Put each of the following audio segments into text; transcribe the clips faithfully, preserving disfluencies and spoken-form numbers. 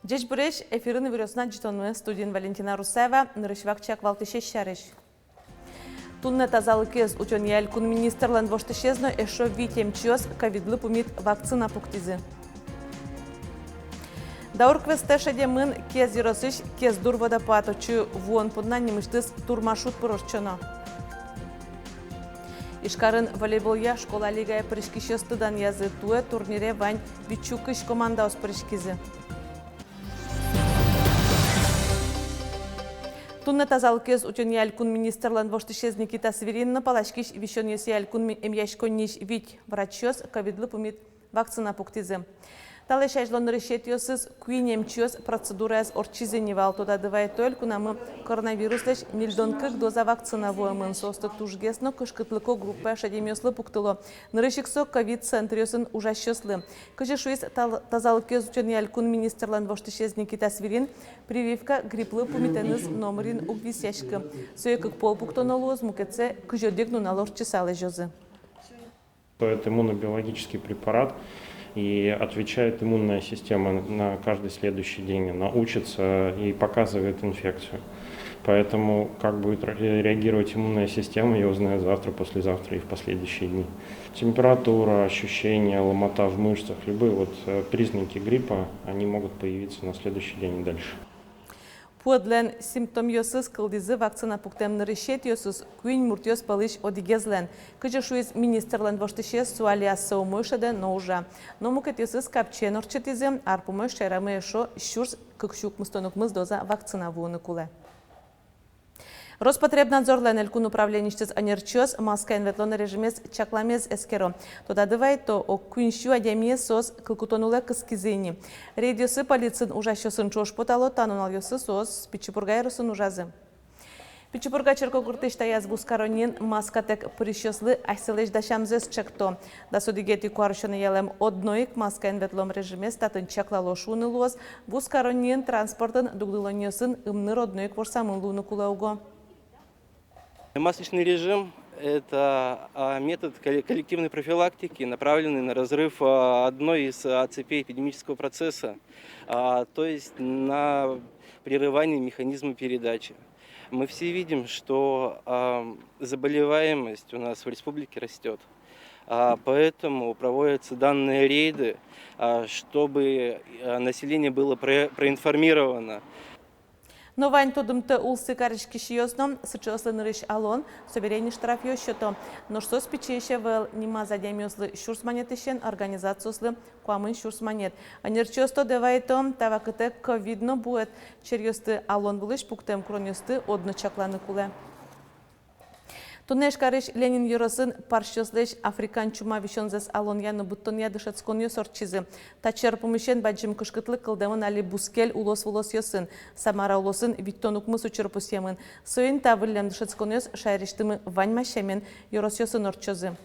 Ӟечбуресь! Эфирын «Иворъёс» но ӝытонмы, студиын Валентина Русаева. Нырысь вакчияк валтӥсез сярысь. Туннэ тазалыкез утёнъя элькун министрлэн воштӥсез но эшшо вить эмчиос ковидлы пумит вакцина пуктӥзы. Даур квестэ шедемын Кез ёросысь Кездур водопад. Отчы вуон понна нимысьтыз турмаршрут пыр ортчоно. Ижкарын волейболъя школа лигае пыриськисьёсты данъязы. Туэ турнире вань витьсю кызь командаос пыриськизы. Туннэ тазалыкез утёнъя элькун министрлэн воштӥсез Никита Свирин но паласькись висёнъёсъя элькун ми-, эмъяськонниысь вить врачъёс ковидлы пумит вакцина пуктӥзы. Талэсь азьло нырысетӥосыз куинь эмчиос процедураез ортчизы ни вал. Тодады вайто, элькунамы коронавируслэсь ньыльдон кык доза вакцина вуэмын. Соосты тужгес но кышкытлыко группае шедемъёслы пуктыло. Нырысь ик со ковид центръёсын ужасьёслы. Кызьы шуиз тал-, тазалыкез утёнъя элькун министрлэн воштӥсез Никита Свирин, прививка грипплы пумитэныз номырин уг висъяськы. Сое кык пол пуктоно луоз, мукетсэ кызь одӥг нунал ортчыса лэзёзы. Это иммунобиологический препарат, и отвечает иммунная система на каждый следующий день. Она учится и показывает инфекцию. Поэтому как будет ре-, реагировать иммунная система, её узнают завтра, послезавтра и в последующие дни. Температура, ощущение, ломота в мышцах, любые вот, э, признаки гриппа, они могут появиться на следующий день и дальше. Пуэдлэн симптомъёсыз кылдӥзы вакцина пуктэм нырысетӥосыз куинь муртъёс пӧлысь одӥгезлэн. Кызьы шуиз министрлэн воштӥсез, со али ассэ умой шӧдэ но ужа. Но мукетъёсыз капчиен ортчытӥзы. Ар пумозь шаерамы эшшо сюрс кык сю укмыстон укмыс доза вакцина вуыны кулэ. Роспотребнадзорлэн элькун управлениысьтыз ӧнерчиос маскаен ветлон режимез чакламез эскеро. Тодады вайто, ог куинь сю адямиез соос кыл кутон улэ кыскизы ини. Рейдъёсы полициын ужасьёсын ӵош потало. Та нуналъёсы соос Пичи Пурга ёросын ужазы. Пичи Пурга черкогуртысь таяз вузкаронниын маскатэк пырисьёслы асьсэлэсь дасямзэс чекто. Дас одӥгетӥ куарусёнэ ялэм одно ик маскаен ветлон режимез татын чаклало шуыны луоз. Вузкаронниын, транспортын, дугдылонниосын ымныр одно ик ворсамын луыны кулэ уго. Масочный режим — это, а, метод колле-, коллективной профилактики, направленный на разрыв, а, одной из, а, цепей эпидемического процесса, а, то есть на прерывание механизма передачи. Мы все видим, что, а, заболеваемость у нас в республике растёт. А, поэтому проводятся данные рейды, а, чтобы, а, население было про-, проинформировано. Но вань тодымтэ улсы кариськисьёс но. Сыӵеослы нырысь алон, собере ини штрафъёс сёто. Нош соос пичиесь ӧвӧл: нимаз адямиослы сюрс манетысен, организациослы куамын сюрс манет. Ӧнерчиос тодэ вайто, та вакытэ ковид но буэт черъёсты, алон вылысь пуктэм куронъёсты одно чакланы кулэ. Туннэ Ижкарысь Ленин ёросын парсьёслэсь африкан чума висёнзэс алонъя но быдтонъя дышетсконъёс ортчизы. Та чер пумысен бадӟым кышкытлык кылдэмын али бускель улос-вылосъёсын. Самара улосын витьтон укмыс учыр пусъемын. Соин та выллем дышетсконъёс шаерысьтымы ваньмаз сямен ёросъёсын ортчозы.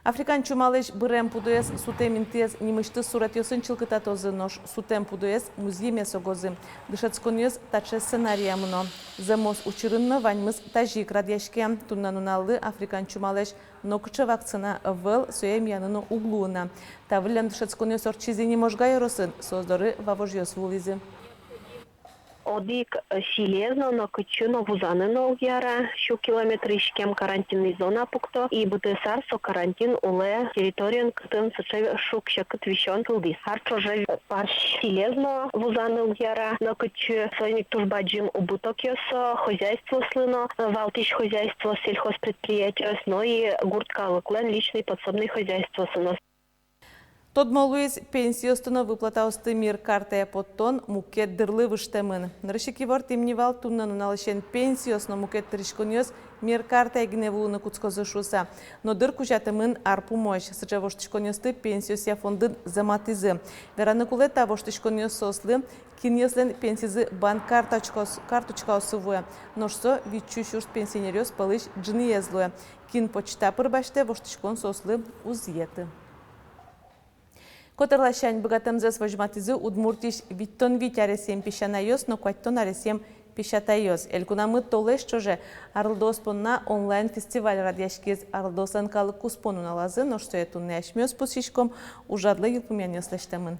Африкан чумалэсь бырем пудоез сутэм интыез нимысьтыз суретъёсын чылкытатозы, нош сутэм пудоез музъеме согозы. Дышетсконъёс таӵе сценария мыно. Зэмос учырын но ваньмыз тазьы ик радъяське. Туннэ нуналлы африкан чумалэсь нокыӵе вакцина ӧвӧл, сое эмъяны но уг луы на. Та выллем дышетсконъёс ортчизы ини Можга ёросын, соос доры вавожъёс вуылӥзы. Одӥг, э, сӥлез но, нокытчы но вузаны но уг яра, сю километр иськем карантинный зона пукто, и бытыс ар со карантин улэ территориын, кытын сыӵе шуг-секыт висён кылдӥз. Ар ӵоже парсь сӥлез но вузаны уг яра нокытчы, соин ик туж бадӟым убытокъёс со хозяйствоослы но, э, валтӥсь хозяйствоос, сельхозпредприятиос, но и гурт калыклэн личный подсобный хозяйствоосы но. Тодмо луиз, пенсиосты но выплатаосты мер картае поттон мукет дырлы выжтэмын. Нырысь ик ивортӥм ни вал, туннэ нуналысен пенсиос но мукет тыриськонъёс мер картае гинэ вуылыны кутскозы шуыса. Но дыр кузятэмын ар пумозь. Сыӵе воштӥськонъёсты пенсиосъя фондын зэматӥзы. Вераны кулэ, та воштӥськонъёс соослы, кинъёслэн пенсизы банк карточкаос-, карточкаосы вуэ. Нош со витьсю сюрс пенсионеръёс пӧлысь ӝыныез луэ. Кин почта пыр басьтэ, воштӥськон соослы уз йӧты. Котыр ласянь быгатэмзэс возьматӥзы Удмуртиысь витьтон вить аресъем песянайёс но куатьтон аресъем песятайёс. Элькунамы толэзь ӵоже арлыдоос понна онлайн-фестиваль радъяськиз. Арлыдоослэн калык куспо нуналазы, нош сое туннэ асьмеос пусйиськом, ужрадлы йылпумъянъёс лэсьтэмын.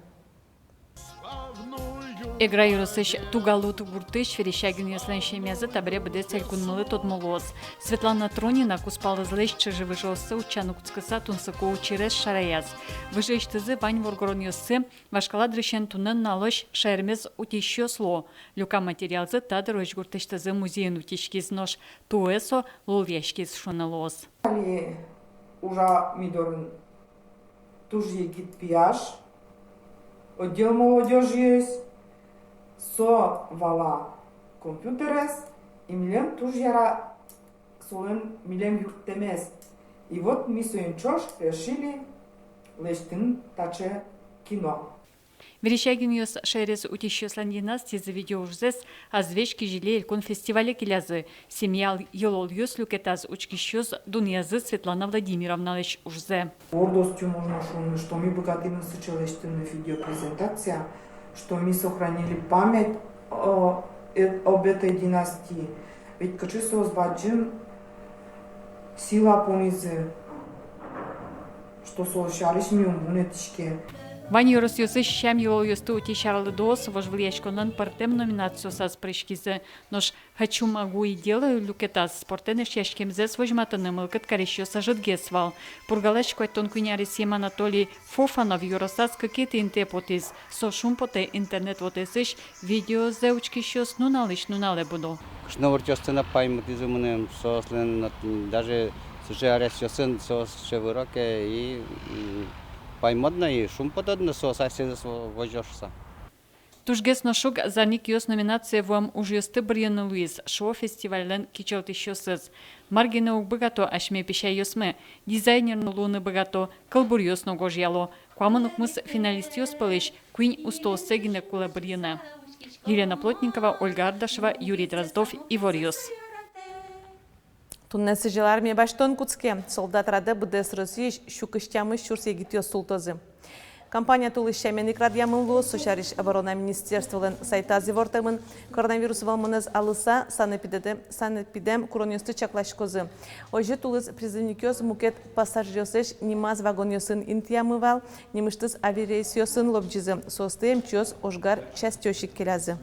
Эгра ёросысь Тугалут гуртысь Верещагинъёслэн семьязы табере быдэс элькунмылы тодмо луоз. Светлана Тронина кузпалызлэсь чыжы-выжыоссэ утчаны кутскыса тунсыко учырез шараяз. Выжыысьтызы вань воргоронъёссы вашкала дырысен туннэ нуналозь шаермес утисьёс луо. Люкам материалзы та дырозь гуртысьтызы музейын утиськиз, нош туэ со лулъяськиз шуыны луоз. Али ужа ми дорын туж егит пияш, отдел молодёжиысь, со вала компьютерез, и милем туж яра солэн милем юрттэмез. И вот ми соин ӵош решили лэсьтыны таӵе кино. Верещагинъёс шаерез утисьёслэн династизы видеоужзэс «Азвесь кизили» элькун фестивале келязы. Семья йылолъёс люкетаз учкисьёс дунъязы Светлана Владимировналэсь ужзэ. Гордостью можно шуыны, что ми быгатӥмы сыӵе лэсьтыны видеопрезентация, что ми сохранили память о, э, об этой династии. Ведь кыӵе соос бадӟым сила понӥзы, что соос сярысь ми ум вунэтӥське. Вань ёросъёсысь сям-йылолъёсты утись арлыдоос вожвылъяськонлэн пӧртэм номинациосаз пыриськизы. Нош «Хочу, могу и делаю» люкетаз спортэн эшъяськемзэс возьматыны мылкыд карисьёс ӧжытгес вал. Пургалэсь куатьтон куинь аресъем Анатолий Фофанов ёросаз кыкетӥ интые потӥз. Со шумпотэ интернет вотэсысь видеозэ учкисьёс нуналысь нуналэ будо. Кышномуртъёсты но паймытӥзы мыным, соослэн но даже сыӵе аресъёсын соос сыӵе выро ке, и, м, паймод но и шумпотод но, соос асьсэзэс во-, возё шуса. Тужгес но шуг «Зарни киос» номинацие вуэм ужъёсты бырйыны луиз, шуо фестивальлэн кичӧлтӥсьёсыз. Мар гинэ уг быгато асьме песяйёсмы, дизайнер но луыны быгато, кылбуръёс но гожъяло. Куамын укмыс финалистъёс пӧлысь куинь устооссэ гинэ кулэ бырйыны. Елена Плотникова, Ольга Ардашева, Юрий Дроздов, «Иворъёс». Туннэ сӥзьыл армие басьтон кутске. Солдат радэ быдэс Россиысь сю кызь тямыс сюрс егитъёс султозы. Кампания тулыс сямен ик радъямын луоз. Со сярысь оборона министерстволэн сайтаз ивортэмын. Коронавирус вӧлмонэз алыса, санэпидэ-, санэпидэм куронъёсты чакласькозы. Озьы тулыс призывникъёс мукет пассажиръёслэсь нимаз вагонъёсын интыямы вал, нимысьтыз авиарейсъёсын лобӟизы, соосты эмчиос ожгар частьёс ик келязы.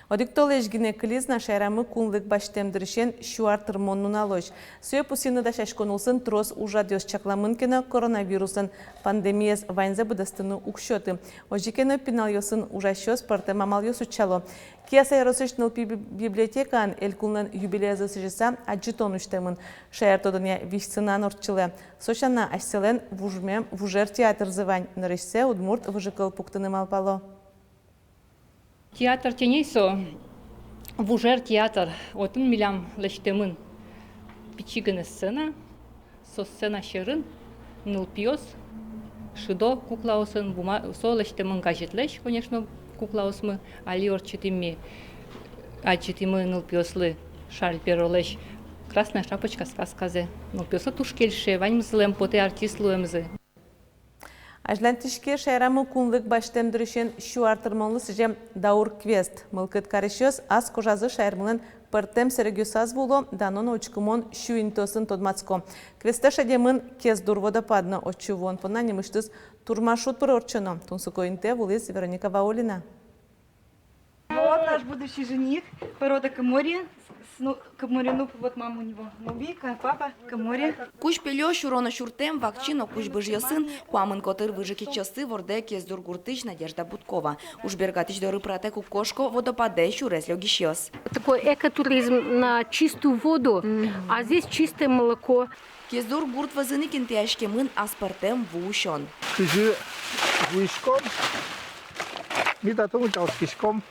Одӥг толэзь гинэ кылиз на шаерамы кунлык басьтэм дырысен сю ар тырмон нуналозь. Сое пусйыны дасяськон улсын трос ужрадъёс чакламын ке но, коронавируслэн пандемиез ваньзэ быдэстыны уг сёты. Озьы ке но пиналъёсын ужасьёс пӧртэм амалъёс утчало. Кияса ёросысь нылпи би-, библиотекаын элькунлэн юбилеезлы сӥзьыса адӟытон усьтэмын. Шаертодонъя визь сынан ортчылэ. Со сяна асьсэлэн вужмем вужер театрзы вань. Нырысьсэ удмурт выжыкыл пуктыны малпало. Театр теней со вужер театр. Отын милям лэсьтэмын пичи гинэ сцена. Со сцена сьӧрын нылпиос шудо куклаосын, бума-, со лэсьтэмын газетлэсь, конечно, куклаосмы. Али ортчытӥм ми, адӟытӥмы нылпиослы Шарль Перролэсь «Красная шапочка» сказказэ. Нылпиослы туж кельше, ваньмызлэн потэ артист луэмзы. Азьланьтӥське шаерамы кунлык басьтэм дырысен сю ар тырмонлы сӥзем «Даур» квест. Мылкыд карисьёс ас кожазы шаермылэн пӧртэм сэрегъёсаз вуо, дано но учкымон сю интыосын тодматско. Квестэ шедемын Кездур водопад но. Отчы вуон понна нимысьтыз турмаршрут пыр ортчоно. Тунсыко интые вуылӥз Вероника Ваулина. Вот наш будущий жених, порода коморья, с-, ну, коморья, ну, вот мама у него нубийка, папа коморья. Кузь пельё, сюро но сюртэм, вакчи но кузь быжъёсын куамын котыр выжыкичъёсты вордэ Кездур гуртысь Надежда Будкова. Уж бергатӥсь доры пыратэк уг кошко водопадэ сюрес лёгисьёс. Такой экотуризм на чистую воду, а здесь чистое молоко. Кездур гурт вӧзын ик интыяськемын аспӧртэм ву усён. Кызьы вуиськом, ми татын утялтӥськом.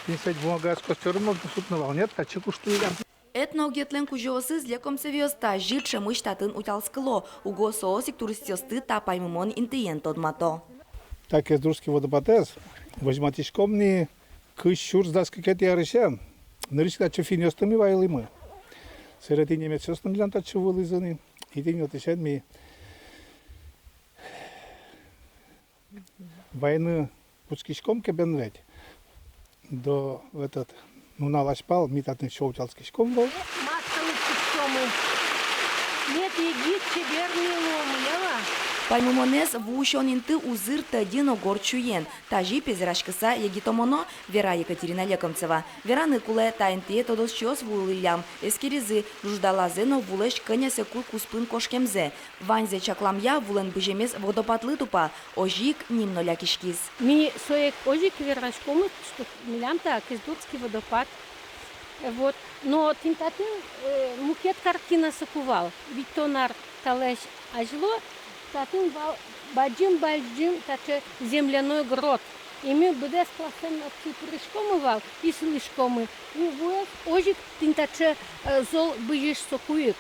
Тӥни сэть бумагаос костёрын можно сутны вал, нет, татчы куштылӥллям. Этноогетлэн кузёосыз Лекомцевъёс тазьы ӵемысь татын утялтскыло, уго соос ик туристъёсты та паймымон интыен тодмато. Та Кездурский водопадэз возьматӥськом ни кызь сюрс дас кыкетӥ арысен. Нырысь татчы финнъёсты ми вайылӥмы. Сэре тӥни немецъёс но милям татчы вуылӥзы ни. И тӥни отысен ми вайыны кутскиськом ке бен ведь, до, в этот, нунал азьпал ми татын ещё утялтскиськом вал. Маска лыктӥськомы. Мед егит, чебер ни луомы, яла. Паймымонэз ву усён инты узыр, тӧдьы но горд сюен. Тазьы пезьраськыса егитомоно, вера Екатерина Лекомцева. Вераны кулэ, та интые тодосчиос вуылӥллям, эскеризы ӝуждалазэ но вулэсь кӧня секунд куспын кошкемзэ. Ваньзэ чакламъя, вулэн быземез водопадлы тупа, озьы ик ним но лякиськиз. Ми сое озьы ик вераськомы, что милям та Кездурский водопад. Вот. Но тӥнь татын, э, мукет картина соку вал. Витьтон ар талэсь азьло татын вал бадӟым-бадӟым таӵе земляной грот. И ми быдэс классэн отчы пыриськомы вал, и сылӥськомы. И вуэз озьы ик тӥнь таӵе, э, зол бызись соку ик.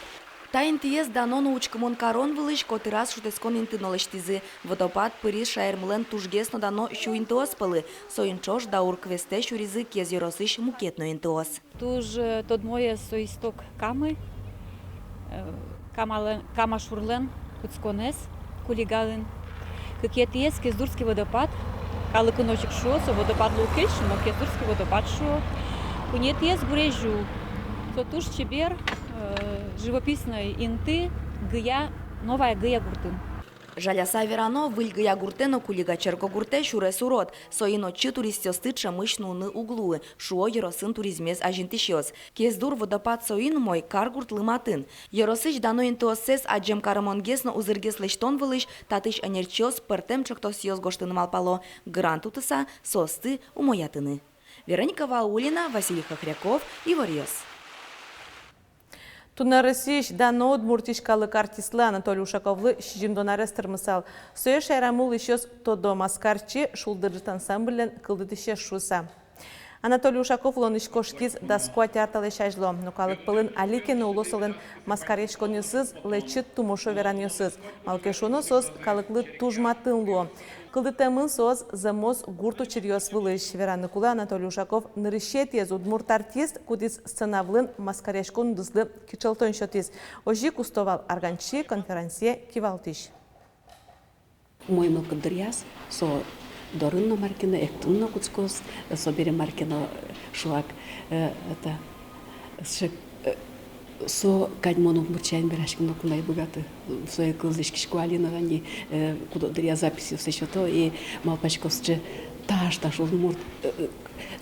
Та интыез дано но учкымон карон вылысь котыраз шутэтскон инты но лэсьтӥзы. Водопад пыриз шаермылэн тужгес но дано сю интыос пӧлы. Соин ӵош «Даур» квестэ сюризы Кез ёросысь мукет но интыос. Туж, э, тодмоез со исток Камы, э, Камалэн, Кама шурлэн кутсконэз Кулигаын. Кыкетӥез — Кездурский водопад. Калыкын озьы ик шуо, со водопад луэ кельше, но Кездурский водопад шуо. Куинетӥез — Гурезю. Со туж чебер, э, живописной инты Гыя, Новая Гыя гуртын. Жаляса верано, Выль Гыя гуртэ но Кулига черкогуртэ сюрес урод. Соин отчы туристъёсты ӵемысь нуыны уг луы, шуо ёросын туризмез азинтӥсьёс. Кездур водопад соин умой, каргуртлы матын. Ёросысь дано интыоссэс адӟем карымонгес но узыргес лэсьтон вылысь татысь ӧнерчиос пӧртэм ӵектосъёс гожтыны малпало, грант утыса соосты умоятыны. Вероника Ваулина, Василий Хохряков, «Иворъёс». Туннэ Россиысь дано Удмуртиысь калык артистлы Анатолий Ушаковлы сизьымдон арес тырмысал. Сое шаерамы улӥсьёс тодо, «Маскарчи» шулдыр ӝыт ансамбльлэн кылдытӥсез шуыса. Анатолий Ушаков улонысь кошкиз дас куать ар талэсь азьло, но калык пӧлын али ке но уло солэн маскаръяськонъёсыз, лэчыт тумошо веранъёсыз. Малы ке шуоно, соос калыклы туж матын луо. Кылдытэмын соос зэмос гурт учыръёс вылысь. Вераны кулэ, Анатолий Ушаков нырысетӥез удмурт артист, кудӥз сцена вылын маскаръяськон удыслы кичӧлтон сётӥз. Озьы ик усто вал арганчи, конферансье, кивалтӥсь. Умой мылкыд дыръяз, со дорын но мар ке но, эктыны но кутскоз, собере мар ке но, э, шуак, э, это, сыӵе, э, со кадь мон удмурт сямен вераськыны ноку но ӧй быгаты. Сое кылзӥськисько али но, тани, э, куд-ог дыръя записьёссэ сёто, и малпасько, сыӵе таш, таш удмурт, э, э,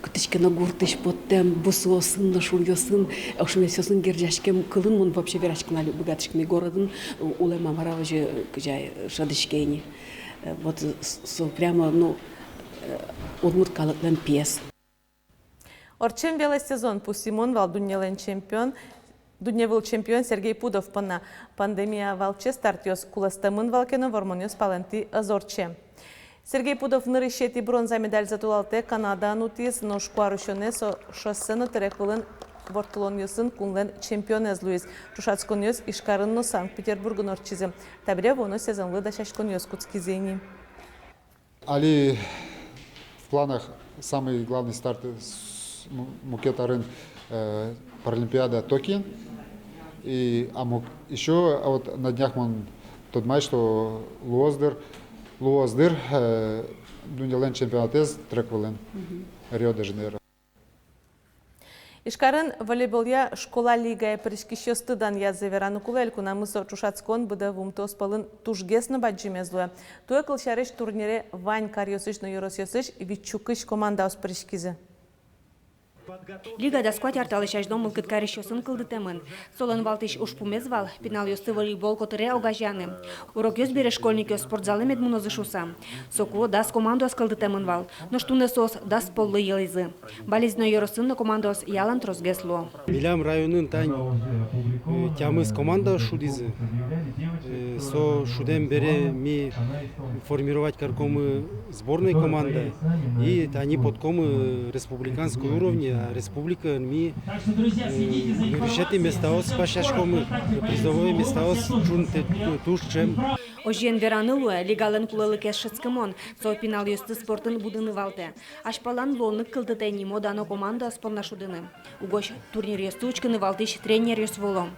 кытысь ке но гуртысь поттэм, бусыосын но, шуръёсын, ошмесъёсын герӟаськем кылын мон вообще вераськыны ӧй быгатӥськы ни, городын у-, улэм-а, мар-а, озьы, кызьы ай, шӧдӥське ини. Э, вот, э, с-, со прямо, ну, э, удмурт калыклэн пиез. Ортчем велосезон пусйымон вал дуннелэн чемпион, дунневыл чемпион Сергей Пудов понна. Пандемия валче стартъёс кулэстэмын вал ке но, вормонъёс палэнтӥ ӧз ортче. Сергей Пудов нырысетӥ бронза медальзэ толалтэ Канадаын утӥз. Нош куарусёнэ со шоссе но трек вылын ворттылонъёсын кунлэн чемпионэз луиз. Ӵошатсконъёс Ижкарын но Санкт-Петербургын ортчизы. Табере вуоно сезонлы дасяськонъёс кутскизы ини. Али в планах самый главный старт с-, му-, мукет арын, э, Паралимпиада Токиын. И, а мук-, ещё, а вот на днях мон тодмай, что луоз дыр, луоз дыр, э, дуннелэн чемпионатэз трек вылын. Мгм. Рио-де-Жанейро. Ижкарын волейболъя школа лигае пыриськисьёсты данъязы. Вераны кулэ, элькунамы со ӵошатскон быдэ вуымтэос пӧлын тужгес но бадӟымез луэ. Туэ, кылсярысь, турнире вань каръёсысь но ёросъёсысь витьсю кызь командаос пыриськизы. Лига дас куать ар талэсь азьло мылкыд карисьёсын кылдытэмын. Солэн валтӥсь ужпумез вал пиналъёсты волейбол котыре огазеяны. Урокъёс бере школьникъёс спортзалэ мед мынозы шуыса. Соку дас командаос кылдытэмын вал, нош туннэ соос дас поллы йылӥзы. Балезино ёросын но командаос ялан тросгес луо. Милям районын тань, э, тямыс командаос шудӥзы. Э, со шудэм бере ми формировать каркомы сборной команда, и тани поткомы республиканской уровне, а республикаын ми, э, нырысетӥ местаос пасяськомы, призовой местаос ӵунтэ, туж ӵем. Озьыен, вераны луэ, лигалэн кулэлыкез шӧдскымон, со пиналъёсты спортын будыны валтэ. Азьпалан луонлык кылдытэ нимо-дано командаос понна шудыны. Угось турниръёсты учкыны валтӥсь тренеръёс вуо.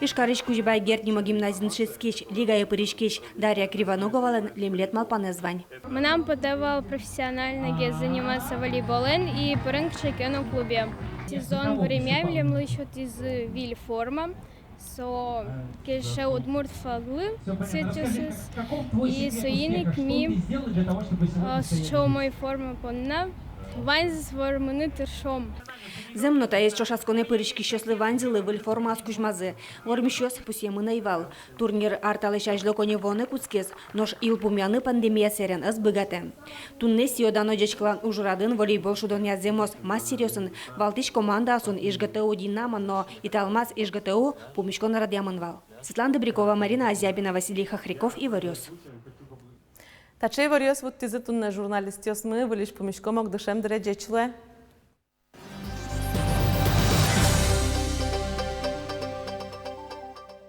Ижкарысь Кузебай Герд нимо гимназиын дышетскись, лигае пыриськись Дарья Кривоноговалэн лемлет малпанэз вань. Мынам потэ вал профессиональнойгес заниматься волейболэн и пырыны кыӵе ке но клубе. Сезон быремъя милемлы сётӥзы виль форма. Со кельше удмурт флаглы цветъёсыз, и соин ик ми, э, сыӵе умой форма понна ваньзэс вормыны тыршом. Зэм но, таиз ӵошатсконэ пыриськисьёслы ваньзылы выль формаос кузьмазы. Вормисьёс пусъемын ӧй вал. Турнир ар талэсь азьло коньывуонэ кутскиз, нош йылпумъяны пандемия сэрен ӧз быгатэ. Туннэ сӥё-дано ӟечкылан ужрадын волейбол шудонъя зэмос мастеръёсын, валтӥсь командаосын ИжГТУ «Динамо» но «Италмас» ИжГТУ пумиськон радъямын вал. Светлана Добрякова, Марина Азябина, Василий Хохряков, «Иворъёс». Таӵе иворъёс вуттӥзы туннэ журналистъёсмы. Выльысь пумиськом ог дышем дыре. Ӟеч луэ.